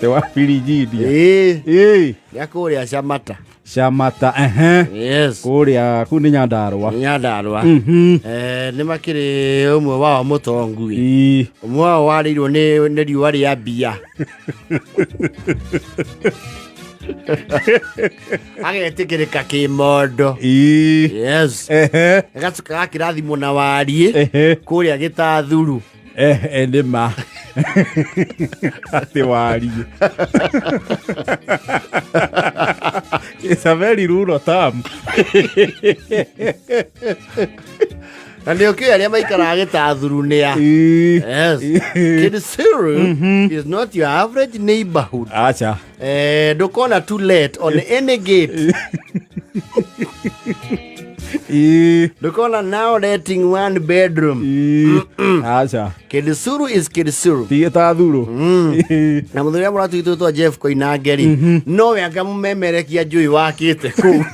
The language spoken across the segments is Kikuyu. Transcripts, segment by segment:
Te wa Virginia. Ĩĩ. Ĩĩ. Nĩ akũrĩa Camata. Camata ehe. Yes. Kũrĩa kũu nĩ Nyandarũa. Nĩ Nyandarũa. Eh, nĩ makĩrĩ ũmwe wao mũtongu ĩ. Ĩĩ. Ũmwe wao warĩirwo nĩ nĩ riũa rĩa mbia. Agetĩkĩrĩka kĩmondo. Ĩĩ. Yes. Ehe. Gagacoka gakĩrathimwo na wariĩ Ehe. kũrĩa gĩtathuru. Eh, nĩ ma. Atĩ wariĩ. It's a very rural term. Na nĩ ũkĩũĩ arĩa maikaraga gĩtathuru nĩ a. Ĩĩ. Yes. Kidsiru is not your average neighborhood. Acha. Eh, ndũkona to let on any gate. Ĩĩ. Ndũkona now letting one bedroom. Ĩĩ. Acha. Kidisuru is Kidisuru. Ti gĩtathuru. Ĩĩ. Na mũthuri ũrĩa mũratwitũtwo Jeff Koinange rĩ, nowe anga mũmemerekia njũĩ wakĩte kũu.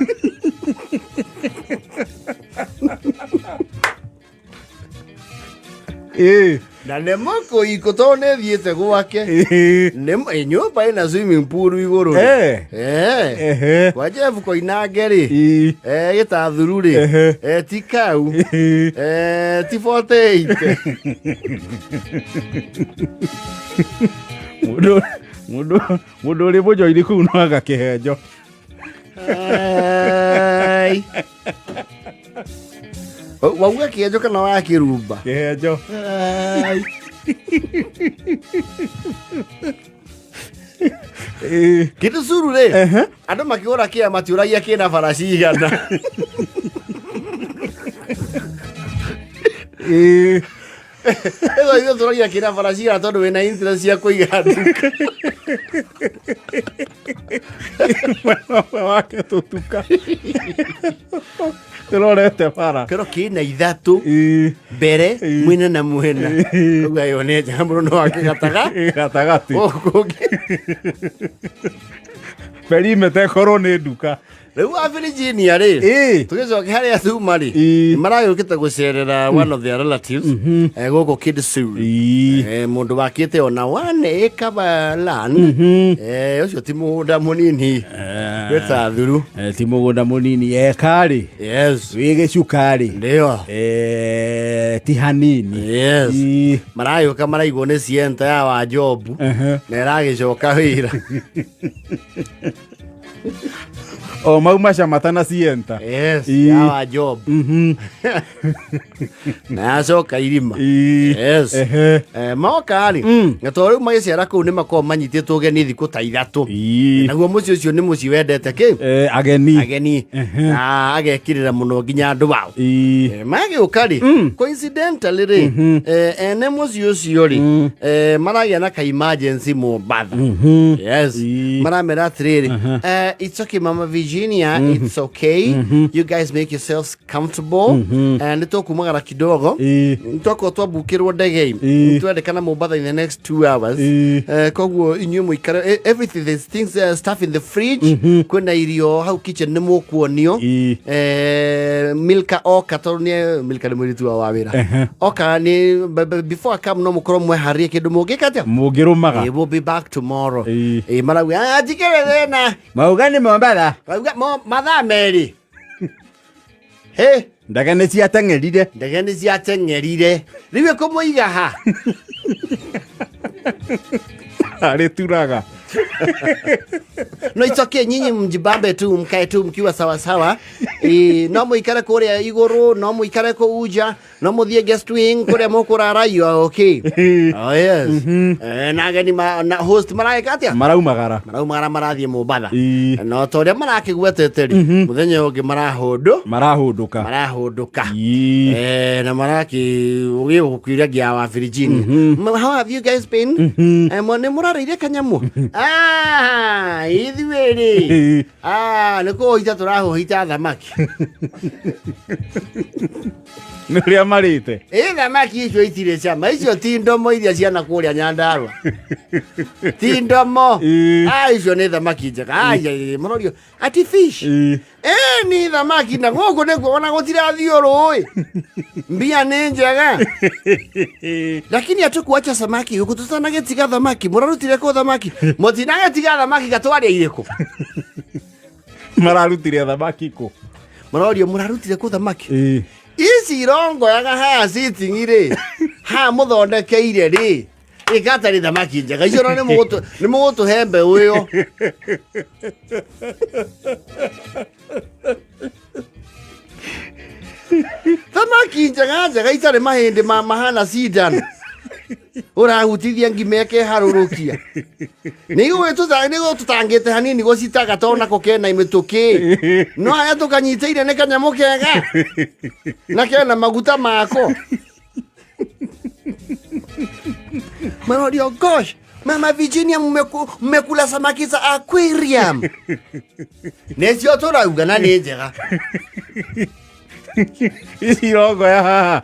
Ĩĩ. Na nĩ mũkũikũ tondũ nĩ thiĩte gwake. Ĩĩ. Nĩ ĩ, nyũmba ĩna swimming pool igũrũ. rĩ. Eh. Eh. Ehe. Kwa Jeff Koinange rĩ, Ĩĩ. eh, gĩtathuru rĩ, Ehe. eh, ti kau. Ĩĩ. Eh, ti 48. Mũndũ mũndũ mũndũ ũrĩ mũnjoini kũu no aga kĩhenjo. Ai. Wauga kĩenjo kana wakĩrumba? Kĩhenjo. Ai. Ĩĩ. Kĩndũ curu rĩ, andũ makĩgũra kĩa matiũragia kĩna bara cigana. Ĩĩ. Ĩyo ithuĩ tũragia kĩna bara cigana tondũ wĩna interest cia kũiga nduka. Mwena ũmwe wake tũtuka. Tũrorete bara. Kĩro kĩna ithatũ Ĩĩ. mbere Ĩĩ. mwena na mwena. Ĩĩ. Ũguo ĩyo nĩ njega mũno no wake gataga. Gatagatĩ. Gũkũ kũngĩ. Perimeter ĩkorwo nĩ nduka. Rĩu wa Virginia rĩ, Ĩĩ. tũgĩcoke harĩa tuma rĩ, Ĩĩ. maragĩũkĩte gũcerera one of their relatives eh, gũkũ Kidsul. Ĩĩ. Eh, mũndũ wakĩte ona one acre of land. Eh, ũcio ti mũgũnda mũnini gĩtathuru. Eh, ti mũgũnda mũnini ekarĩ Yes. wĩ gĩcukarĩ Ndio. Eh, ti hanini Yes. Ĩĩ. Maragĩũka maraigwo nĩ cienta ya wa Jobu Ehe. na ĩragĩcoka wĩra. o mauma camata na cienta Yes, Ĩĩ. ya wa Job. Na yacoka irima. Ĩĩ. Yes. Ehe. Eh, moka rĩ na tondũ rĩu magĩcera kũu nĩ makoragwo manyitĩtwo ũgeni thikũ ta ithatũ Ĩĩ. naguo mũciĩ ũcio nĩ mũciĩ wendete kĩ Eh, ageni ageni na agekĩrĩra mũno nginya andũ ao Ĩĩ. Eh, magĩũka rĩ coincidentally rĩ eh, ene mũciĩ ũcio rĩ eh, maragĩa na ka emergency Mombatha yes Ĩĩ. maramera atĩrĩrĩ eh, it's okay mama Virginia it's okay you guys make yourselves comfortable eh, nĩ tũkumagara kidogo Ĩĩ. twakorwo twambukĩrwo ndege Ĩĩ. twendekana Mombatha in the next 2 hours. Ĩĩ. Eh, koguo inyuĩ mũikare everything, there's things, stuff in the fridge, kwĩna irio hau kitchen nĩ mũkuonio. Ĩĩ. Eh, Milka oka tondũ nĩ Milka nĩ mũirĩtu wa wa wĩra oka nĩ before I come no mũkorwo mweharĩrie kĩndũ mũngĩka atĩa. Mũngĩrũmaga. Eh, we'll be back tomorrow. Ĩĩ. Eh, marauga "Ah, njikĩre thĩna." Mauga nĩ Mombatha. Marauga mathaa merĩ. He. Ndege nĩ ciateng'erire. Ndege nĩ ciateng'erire. Rĩu ĩkũmũiga ha? Arĩturaga. No it's okay, nyinyi mjibambe tu, mkae tu mkiwa sawa sawa. E, no muikare kuria iguru, no muikare kuu nja, no muthie guest wing kuria mukurara, you are okay. Oh yes. Eh, na ageni na host maragĩka atia? Maraumagara. Maraumagara marathiĩ Mombatha. Ĩĩ. No ta ũrĩa marakĩgwetete rĩ, mũthenya ũyũ ũngĩ marahũndũ Marahũndũka. marahũndũka. Ĩĩ. Eh, na maraki ũgĩgũkuira ngia wa Virginia. How have you guys been? Eh, nĩ mũrarĩire kanyamũ? Ah, ithuĩ rĩ. Ĩĩ. Ah, nĩ kũhũhita tũrahũhita thamaki. Nĩ ũrĩa marĩte. Ĩ thamaki icio itirĩ cama, icio ti ndomo iria ciana kũrĩa Nyandarũa. Ti ndomo. Ĩ. Ah, icio nĩ thamaki njega. Ai, ai, ai, mũrorio ati fish. Ĩ. Ĩ ni thamaki na gũkũ nĩkuo ona gũtirathiĩ rũĩ. Mbia nĩ njega. Lakini hatukuacha samaki huku, tutanagĩtiga thamaki. Mũrarutire kũ thamaki? Mũtinagĩtiga thamaki gatwarĩa irĩkũ? Mararutire thamaki kũ? Mũrorio mũrarutire kũ thamaki? Ĩ. Ici irongoyaga haha sitting rĩ, haha mũthondekeire rĩ, ĩgatarĩ thamaki njega. Icio no nĩ mũgũtũhe mbeũ ĩyo. Thamaki njega njega itarĩ mahĩndĩ ma mahana cindano. Ũrahutithia ngima ĩkeharũrũkia. Nĩ tũtangĩte hanini gũcitaga tondũ nako kena mĩtũkĩ. No harĩa tũkanyitĩire nĩ kanyamũ kega. Na kena maguta mako. Marorio, gosh, Mama Virginia mmekula samaki za aquarium. Nĩcio tũrauga na nĩ njega. Ici irongoya haha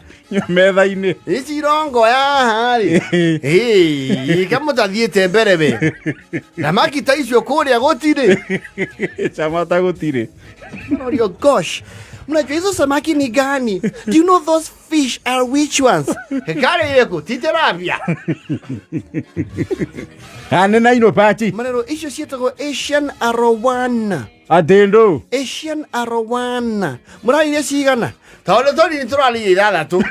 metha-inĩ. Ici irongoya haha rĩ. Ĩĩ, kamũtathiĩte mbere we. Thamaki ta icio kũrĩa gũtirĩ. Cama ta gũtirĩ. Marorio, gosh, mnajua hizo samaki ni gani? Do you know those fish are which ones? Hekare ĩrĩkũ? Ti tilapia. Kana nĩ naino pachi. Marero, icio ciĩtagwo Asian arowana. Atĩ ndũ. Asian arowana. Mũrarire cigana? Tondũ tũnini tũrarire ithathatũ.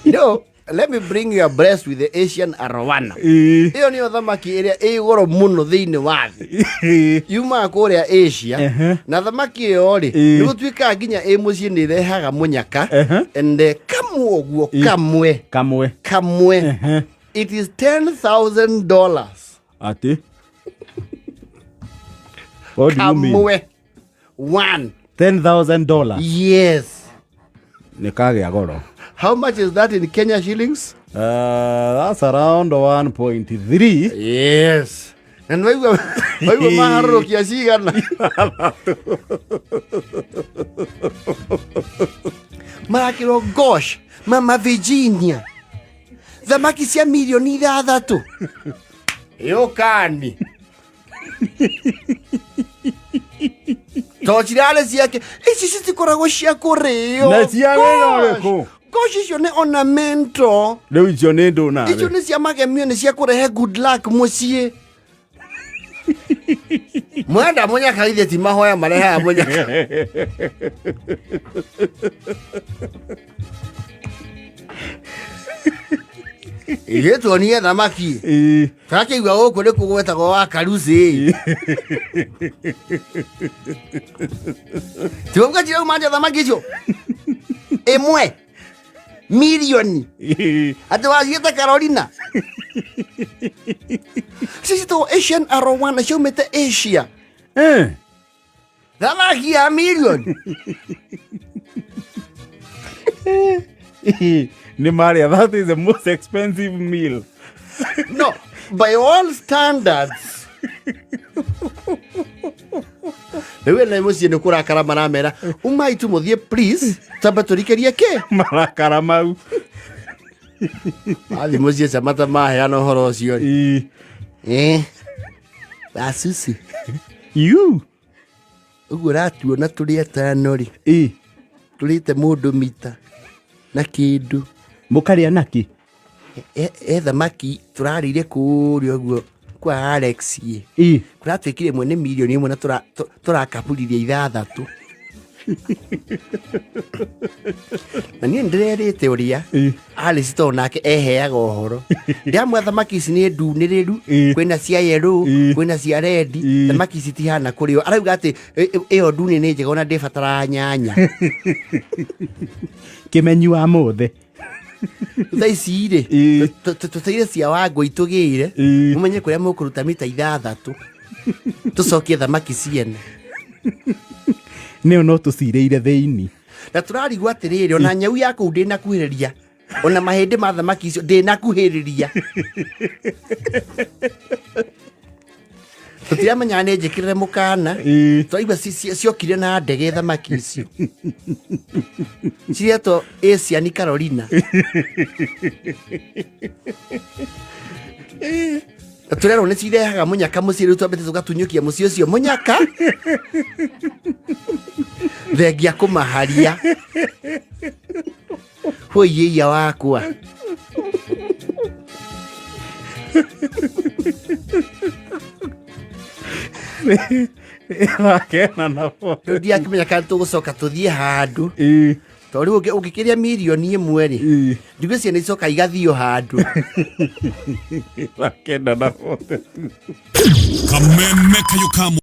You know, let me bring you abreast with the Asian arowana. Ĩ. Ĩyo nĩyo thamaki ĩrĩa ĩ goro mũno thĩinĩ wa thĩ. Ĩ. Yumaga kũrĩa Asia. Ehe. Na thamaki ĩyo rĩ, Ĩ. nĩ gũtuĩkaga nginya ĩ mũciĩ nĩ ĩrehaga mũnyaka. Ehe. And kamwe ũguo Ĩ. kamwe Kamwe. kamwe. Ehe. It is $10,000. Atĩ. What do you mean? Kamwe. One. $10,000. Yes. Nĩ kagĩa goro. How much is that in Kenya shillings? That's around 1.3. Yes. Na nĩ waigua waigua maharũrũkia cigana. Marakĩrwo gosh, Mama Virginia. Thamaki cia mirioni ithathatũ. Yũkani. To cirarĩ ciake. Ici citikoragwo cia kũrĩo. Na cia wĩra Gosh. ũrĩkũ? Gosh, icio nĩ ornamental. Rĩu icio nĩ ndũ Icio nawe. nĩ cia magemio nĩ cia kũrehe good luck mũciĩ. Mwenda mũnyaka ithe ti mahoya marehaga mũnyaka. Ithuĩ tuonie thamaki. Ĩ. Tũrakĩigua gũkũ nĩ kũgwetagwo wa karuci. Tiwauga cirauma nja thamaki icio? Ĩmwe mirioni. Ĩ. Atĩ waciĩta Carolina. Icio ciĩtagwo Asian arowana ciaumĩte Asia. Eh. Thamaki ya mirioni. Nĩ marĩa that is the most expensive meal. No, by all standards. Rĩu ene mũciĩ nĩ kũrakara maramera umai tu mũthiĩ please twambe tũrikĩrie kĩ Marakara mau. athiĩ mũciĩ camata maheana ũhoro ũcio rĩ Ĩ. Eh, basusi You. ũguo ũratuona tũrĩ atano rĩ Ĩ. tũrĩte mũndũ mita na kĩndũ Mũkarĩa nakĩ? E thamaki tũrarĩire kũrĩa ũguo kwa Alex ĩ Ĩ. kũratuĩkire ĩmwe nĩ mirioni ĩmwe na tũrakaburirie ithathatũ na niĩ nĩndĩrerĩte ũrĩa Ĩ. Alice tondũ nake eheaga ũhoro ndĩramwĩra thamaki ici nĩ ndunĩrĩru Ĩ. kwĩna cia yerũ Ĩ. kwĩna cia rendi Ĩ. thamaki ici citihana kũrĩo arauga atĩ ĩyo ndune nĩ njega ona ndĩbataraga nyanya Kĩmenyi wa mothe. Thaa ici rĩ Ĩ. tũteire cia wangũ itũgĩire Ĩ. mũmenye kũrĩa mũkũruta mita ithathatũ tũcokie thamaki ciene Nĩyo no tũcirĩire thĩinĩ. Na tũrarigwo atĩrĩrĩ ona nyau ya kũu ndĩnakuhĩrĩria ona mahĩndĩ ma thamaki icio ndĩnakuhĩrĩria. Tũtiramenyaga nĩ njĩkĩrĩre mũkana. Twaigua ciokire na ndege thamaki icio ciretwo Asian Carolina. Na tũrerwo nĩ cirehaga mũnyaka mũciĩ, rĩu twambĩte tũgatunyũkia mũciĩ ũcio mũnyaka, thengia kũmaharia hũiĩia wakwa. Thaa 9 na Rĩu ndiakĩmenya kana tũgũcoka tũthiĩ handũ, tondũ rĩu ũngĩkĩria mirioni 1 rĩ, ndigwĩciria nĩ icoka igathiĩ handũ. 9:42. Kameme kayo kamo.